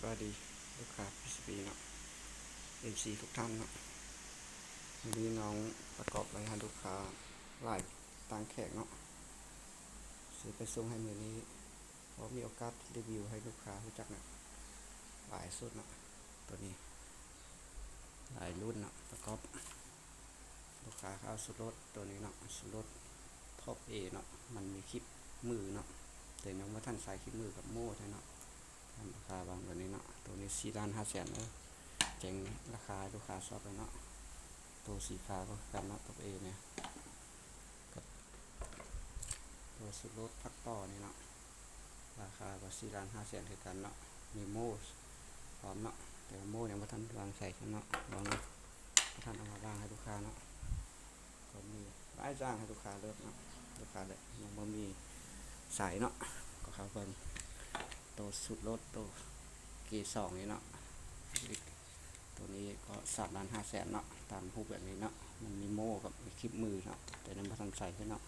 ສະບາຍດີລູກຄ້າ ພີຊີພີ ເນາະ ເອັມຊີ ທຸກທ່ານເນາະ. ມື້ນີ້ນ້ອງປະກອບໄວ້ໃຫ້ລູກຄ້າຫຼາຍຕ່າງແຂກເນາະ ຊິໄປສົ່ງໃຫ້ມື້ນີ້ ພໍມີໂອກາດຣີວິວໃຫ້ລູກຄ້າຮູ້ຈັກນະ ຫຼາຍຊຸດເນາະ. ໂຕນີ້ຫຼາຍລຸ້ນເນາະ ປະກອບ ລູກຄ້າເອົາຊຸດລົດໂຕນີ້ເນາະ ຊຸດລົດ Top A ເນາະ ມັນມີຄລິບມືເນາະ ແຕ່ຍັງບໍ່ທັນໃສ່ຄລິບມືກັບໂມ່ແທ້ເນາະ. ທາງລູກຄ້າວາງໂຕນີ້ເນາະ ໂຕນີ້ສີ່ລ້ານຫ້າແສນເດີ ແຈ້ງລາຄາໃຫ້ລູກຄ້າຊອບແລ້ວເນາະ. ໂຕສີຟ້າກໍຄືກັນເນາະ Top A ນີ້ ກັບໂຕຊຸດລົດພັກຕໍ່ນີ້ເນາະ ລາຄາກໍສີ່ລ້ານຫ້າແສນຄືກັນເນາະ ມີໂມ່ພ້ອມເນາະ ແຕ່ວ່າໂມ່ຍັງບໍ່ທັນວາງໃສ່ເນາະ ລອງເນາະ ບໍ່ທັນເອົາມາວາງໃຫ້ລູກຄ້າເນາະ. ກໍມີຫຼາຍຢ່າງໃຫ້ລູກຄ້າເລືອກເນາະ ລູກຄ້າເລືອກ ຍັງບໍ່ມີໃສ່ເນາະ ກໍເຂົ້າເບິ່ງໂຕຊຸດລົດ ໂຕເກສອງນີ້ເນາະ. ໂຕນີ້ກໍສາມລ້ານຫ້າແສນເນາະ ຕາມຮູບແບບນີ້ເນາະ ມັນມີໂມ່ກັບມີຄລິບມືເນາະ ແຕ່ຍັງບໍ່ທັນໃສ່ເນາະ.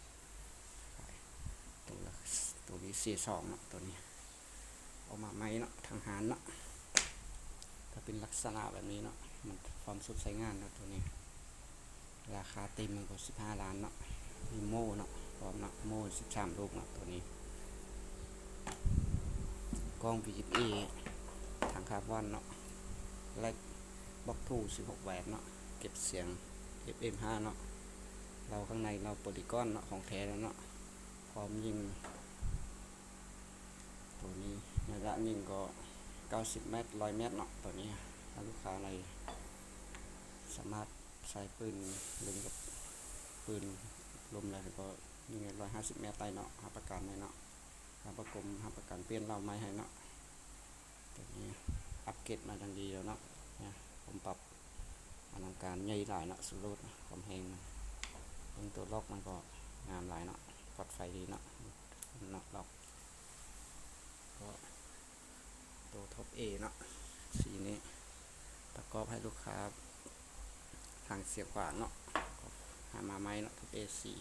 ໂຕລະ ໂຕນີ້ເກສອງເນາະ ໂຕນີ້ອອກມາໃໝ່ເນາະ ທາງຮ້ານເນາະ ກໍເປັນລັກສະນະແບບນີ້ເນາະ ມັນພ້ອມຊຸດໃຊ້ງານເນາະ. ໂຕນີ້ລາຄາເຕັມມັນກໍສິບຫ້າລ້ານເນາະ ມີໂມ່ເນາະ ພ້ອມເນາະ ໂມ່ສິບສາມລູກເນາະ. ໂຕນີ້ກ້ອງ ວີເອັຟເອ ຖັງຄາບອນເນາະ ແລັກ ບັກທູ ສິບຫົກແວັດເນາະ ເກັບສຽງ ເອັຟເອັມຫ້າເນາະ ເລົາຂ້າງໃນເລົາໂປລີກອນເນາະ ຂອງແທ້ແລ້ວເນາະ ພ້ອມຍິງ. ໂຕນີ້ໄລຍະຍິງກໍເກົ້າສິບແມັດ ຮ້ອຍແມັດເນາະ. ໂຕນີ້ຖ້າລູກຄ້າໃດສາມາດໃຊ້ປືນເລັງກັບປືນລົມໄດ້ກໍຍິງໄດ້ຮ້ອຍຫ້າສິບແມັດໄດ້ເນາະ ຮັບປະກັນໄດ້ເນາະ ຮັບປະກົມ ຮັບປະກັນປ່ຽນເລົາໃໝ່ໃຫ້ເນາະ. ໂຕນີ້ອັບເກຣດມາຢ່າງດີແລ້ວເນາະ ນະ ຜົມປັບອະລັງການໃຫຍ່ຫຼາຍເນາະ ຊຸດລົດ ຄວາມແຮງ ເບິ່ງໂຕລັອກມັນກໍງາມຫຼາຍເນາະ ປອດໄຟດີເນາະ ເນາະ ລັອກ ກໍໂຕ Top A ເນາະ ສີນີ້ປະກອບໃຫ້ລູກຄ້າ ທາງສຽງຂວາງເນາະ ຫາມາໃໝ່ເນາະ Top A ສີ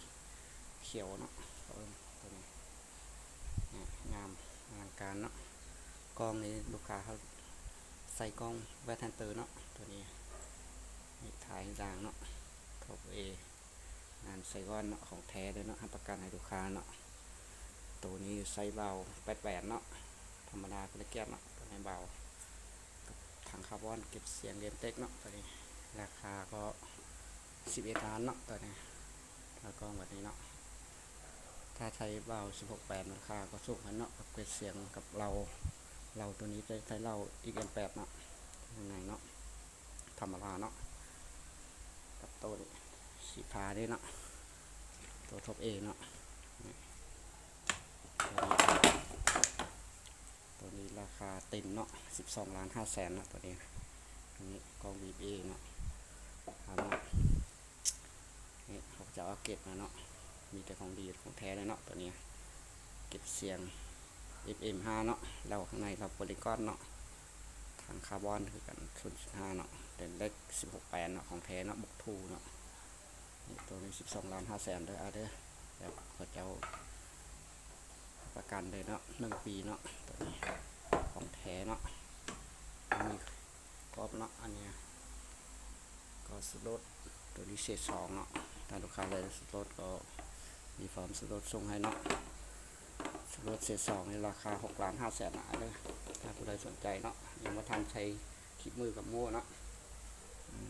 ຂຽວເນາະ. ເບິ່ງໂຕນີ້ ງາມອະລັງການເນາະ. ກ້ອງນີ້ລູກຄ້າເຮົາໃສ່ກ້ອງ Wide Hunter ເນາະ ໂຕນີ້ ນີ້ທ້າຍດາງເນາະ Top A ງານໄຊວອນເນາະ ຂອງແທ້ເດີເນາະ ຮັບປະກັນໃຫ້ລູກຄ້າເນາະ. ໂຕນີ້ໃສ່ເບົາແປດແຫວນເນາະ ທຳມະດາ ແລະ ແກັບເນາະ ໂຕນີ້ເບົາ ຖັງຄາບອນເກັບສຽງ Realtek ເນາະ ໂຕນີ້ລາຄາກໍສິບເອັດລ້ານເນາະ ໂຕນີ້ ລະກ້ອງແບບນີ້ເນາະ. ຖ້າໃຊ້ເບົາສິບຫົກແຫວນ ລາຄາກໍສູງຂຶ້ນເນາະ ກັບເກັບສຽງກັບເລົາ ເລົາໂຕນີ້ໃຊ້ເລົາ ເອັກເອັມແປດເນາະ ຂ້າງໃນເນາະ ທຳມະດາເນາະ ກັບໂຕນີ້ສີຟ້ານີ້ເນາະ ໂຕ Top A ເນາະ. ໂຕນີ້ລາຄາເຕັມເນາະ ສິບສອງລ້ານຫ້າແສນເນາະ ໂຕນີ້. ອັນນີ້ກ້ອງ ວີເອັຟເອ ເນາະ ເອົາເນາະ ນີ້ເຂົາຈະເອົາເກັບມາເນາະ ມີແຕ່ຂອງດີຂອງແທ້ເລີຍເນາະ ໂຕນີ້ ເກັບສຽງ ເອັຟເອັມຫ້າເນາະ ເລົາຂ້າງໃນເລົາໂປລີກອນເນາະ ຖັງຄາບອນຄືກັນ ສູນຈຸດຫ້າເນາະ ເປັນເຫຼັກສິບຫົກແຫວນເນາະ ຂອງແທ້ເນາະ ບັກທູເນາະ. ນີ້ໂຕນີ້ສິບສອງລ້ານຫ້າແສນເດີ ອາເດີ ແລ້ວເຂົາເຈົ້າປະກັນເລີຍເນາະ ໜຶ່ງປີເນາະ ໂຕນີ້ຂອງແທ້ເນາະ ມີກອບເນາະ. ອັນນີ້ກໍຊຸດລົດ ໂຕນີ້ເສດສອງເນາະ ຖ້າລູກຄ້າໄດ້ຊຸດລົດກໍມີພ້ອມຊຸດລົດສົ່ງໃຫ້ເນາະ. ຊຸດລົດເສດສອງນີ້ລາຄາຫົກລ້ານຫ້າແສນນະເດີ ຖ້າຜູ້ໃດສົນໃຈເນາະ ຍັງບໍ່ທັນໃຊ້ຄລິບມືກັບໂມ່ເນາະ ອືມ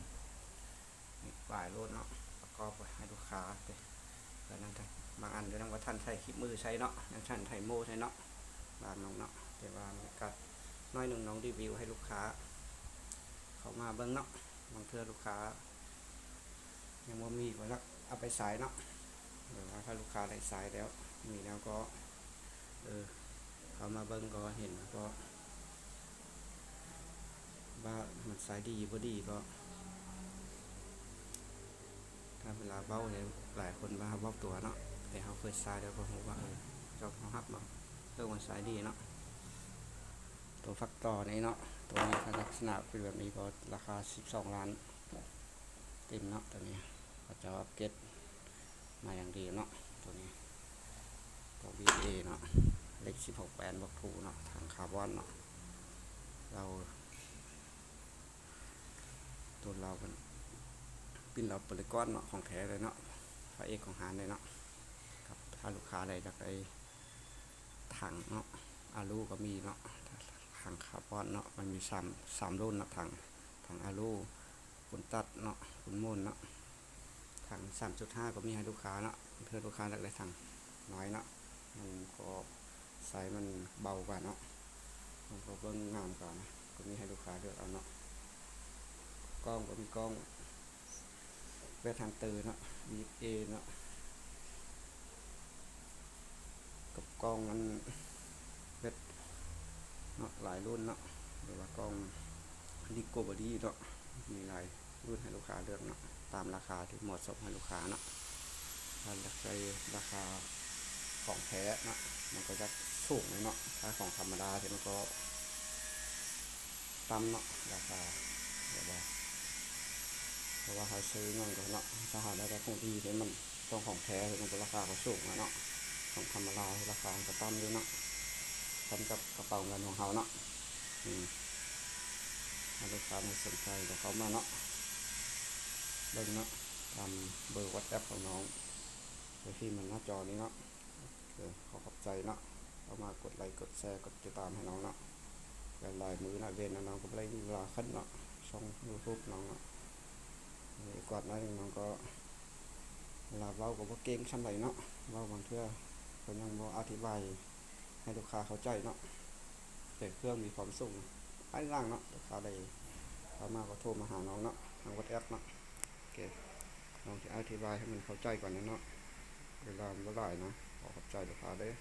ນີ້ປາຍໂລດເນາະ ປະກອບໄວ້ໃຫ້ລູກຄ້າເດ້ ເພື່ອນັ້ນ ບາງອັນກໍຍັງບໍ່ທັນໃຊ້ຄລິບມືໃຊ້ເນາະ ຍັງທັນໃຊ້ໂມ່ໃຊ້ເນາະ ບາງນ້ອງເນາະ ແຕ່ວ່າມັນກໍໜ້ອຍໜຶ່ງ ນ້ອງຣີວິວໃຫ້ລູກຄ້າເຂົ້າມາເບິ່ງເນາະ. ບາງເທື່ອລູກຄ້າຍັງບໍ່ມີກໍລັກເອົາໄປໃຊ້ເນາະ ແຕ່ວ່າຖ້າລູກຄ້າໄດ້ໃຊ້ແລ້ວ ມີແລ້ວກໍ ເອີ ເຂົ້າມາເບິ່ງກໍເຫັນ ກໍວ່າມັນໃຊ້ດີບໍ່ດີ ກໍ ຖ້າເວລາເວົ້ານີ້ ຫຼາຍຄົນວ່າເວົ້າຕົວເນາະ ແຕ່ເຮົາເຄີຍໃຊ້ແລ້ວກໍຮູ້ວ່າ ເອີ ເຈົ້າເຮົາຮັບເນາະ ເອີ ມັນໃຊ້ດີເນາະ. ໂຕຝັກຕໍ່ນີ້ເນາະ ໂຕນີ້ກໍລັກສະນະເປັນແບບນີ້ ກໍລາຄາສິບສອງລ້ານເຕັມເນາະ ໂຕນີ້ ເຂົາເຈົ້າອັບເກຣດມາຢ່າງດີເນາະ ໂຕນີ້ ໂຕ ວີເອ ເນາະ ເຫຼັກສິບຫົກແຫວນ ບັກທູເນາະ ຖັງຄາບອນເນາະ ເລົາ ປິ່ນລາວໂປລິກອນເນາະ ຂອງແທ້ເລີຍເນາະ ພະເອກຂອງຮ້ານເລີຍເນາະ. ຄັບ ຖ້າລູກຄ້າໃດຢາກໄດ້ຖັງເນາະ ອາລູກໍມີເນາະ ຖັງຄາບອນເນາະ ມັນມີສາມ ສາມລຸ້ນເນາະ ຖັງ ຖັງອາລູ ປຸນຕັດເນາະ ປຸນໂມນເນາະ ຖັງສາມຈຸດຫ້າກໍມີໃຫ້ລູກຄ້າເນາະ ເພື່ອລູກຄ້າຢາກໄດ້ຖັງນ້ອຍເນາະ ມັນກໍ ໄຊມັນເບົາກວ່າເນາະ ມັນກໍເບິ່ງງາມກວ່ານະ ກໍມີໃຫ້ລູກຄ້າເລືອກເອົາເນາະ. ກ້ອງກໍມີກ້ອງ ແວັດຮັນເຕີເນາະ ວີເອັຟເອເນາະ ກັບກ້ອງອັນ ແວັດເນາະ ຫຼາຍລຸ້ນເນາະ ຫຼືວ່າກ້ອງ ຣີໂກເບີຣີເນາະ ມີຫຼາຍລຸ້ນໃຫ້ລູກຄ້າເລືອກເນາະ ຕາມລາຄາທີ່ເໝາະສົມໃຫ້ລູກຄ້າເນາະ. ຖ້າຢາກໄດ້ລາຄາຂອງແທ້ເນາະ ມັນກໍຈະສູງເລີຍເນາະ ຖ້າຂອງທຳມະດາທີ່ມັນກໍຕ່ຳເນາະ ລາຄາແບບວ່າ ເພາະວ່າເຮົາຊື້ຫຍັງກໍເນາະ ຖ້າຫາໄດ້ຂອງດີທີ່ມັນຕ້ອງຂອງແທ້ ມັນກໍລາຄາກໍສູງແລ້ວເນາະ ຂອງທຳມະດາລາຄາມັນກໍຕ່ຳຢູ່ເນາະ ສ່ຳກັບກະເປົາເງິນຂອງເຮົາເນາະ. ອືມ ຖ້າລູກຄ້າໃດສົນໃຈກໍເຂົ້າມາເນາະ ເບິ່ງເນາະ ຕາມເບີວັອດແອັບຂອງນ້ອງ ທີ່ຂຶ້ນໜ້າຈໍນີ້ເນາະ. ເອີ ຂໍຂອບໃຈເນາະ ເຂົ້າມາກົດໄລ ກົດແຊ ກົດຕິດຕາມໃຫ້ນ້ອງເນາະ ຫຼາຍໆມື້ນະ ເວັ້ນນະ ນ້ອງກໍບໍ່ໄດ້ມີເວລາຂຶ້ນເນາະ ຊ່ອງຢູທູບນ້ອງເນາະ. ເອີ ກວາດໜ້ອຍໜຶ່ງ ນ້ອງກໍ ເວລາເວົ້າກໍບໍ່ເກັ່ງສ່ຳໃດເນາະ ເວົ້າບາງເທື່ອກໍຍັງບໍ່ອະທິບາຍໃຫ້ລູກຄ້າເຂົ້າໃຈເນາະ ແຕ່ເຄື່ອງມີຄວາມສູງຫຼາຍຢ່າງເນາະ. ລູກຄ້າໃດເຂົ້າມາກໍໂທມາຫານ້ອງເນາະ ທາງວັອດແອັບເນາະ. ໂອເຄ ນ້ອງຊິອະທິບາຍໃຫ້ມັນເຂົ້າໃຈກ່ອນນະເນາະ ເວລາມັນບໍ່ຫຼາຍນະ. ຂໍຂອບໃຈລູກຄ້າເດີ້.